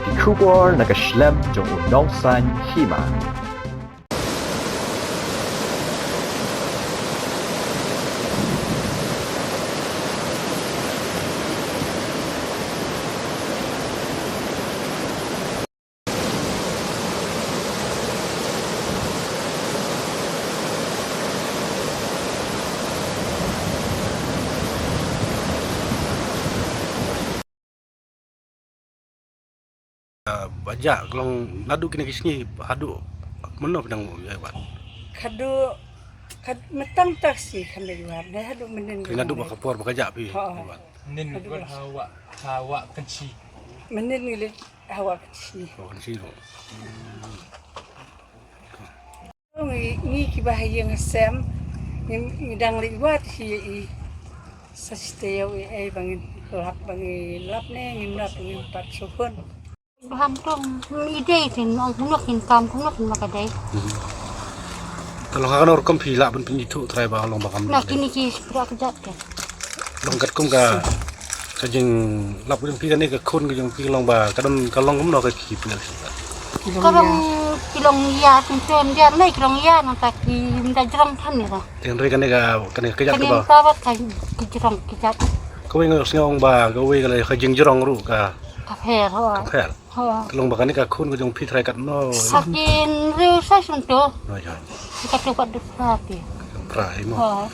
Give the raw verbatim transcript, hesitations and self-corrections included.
Ki khubor na ka shlem jong u nongsan hima. Ba jah ka long naduh kine ki sngi haduh mynno phi dang ïa wad? Haduh, haduh mynta ka sngi kam da ïa wad, ne haduh mynnin. Kine naduh ba ka por ba ka jah phi ïa wad. Mynnin ngi leit ha Wah Kynshi. Mynnin ngi leit ha Wah Kynshi. Wah Kynshi ruh. Ngi, ngi kiba ha ïing ha sem ngi, ngi dang leit wad hi ïa i. Sa shisha ïa i, ei ba ngin lap, ba ngin lap ne ngim lap, ngim pat shu hun. Ba ham tong i dei tin ong kumno kin kam, kumno kin ma ka dei. Ka long ha kano rukom phi lah ban pynithuh trai ba long ba kam. Na kine ki spra ka jat ka. Long katkum ka, ka jinglap ka jong phi kane ka khun ka jong phi ka long ba ka don ka long kumno ka ki pynlap. Ka long ki long ïa, kin chen dia nai ki long ïa, nang ta ki mynta jrong than ni ba. Te hynrei kane ka, kane ka jat kane ka ba. Ka ba ka ki jrong ki jat. Kawei nga sngew ong ba kawei ka la ka jingjrong ruh ka. Ka pher ho. Ka pher. Ho. Ka long ba kane ka khun ka jong phi trai katno. Sakin riu sa sum tu. Oi, oi. Ka tu ka duk sa ti. Pra imo. Ho.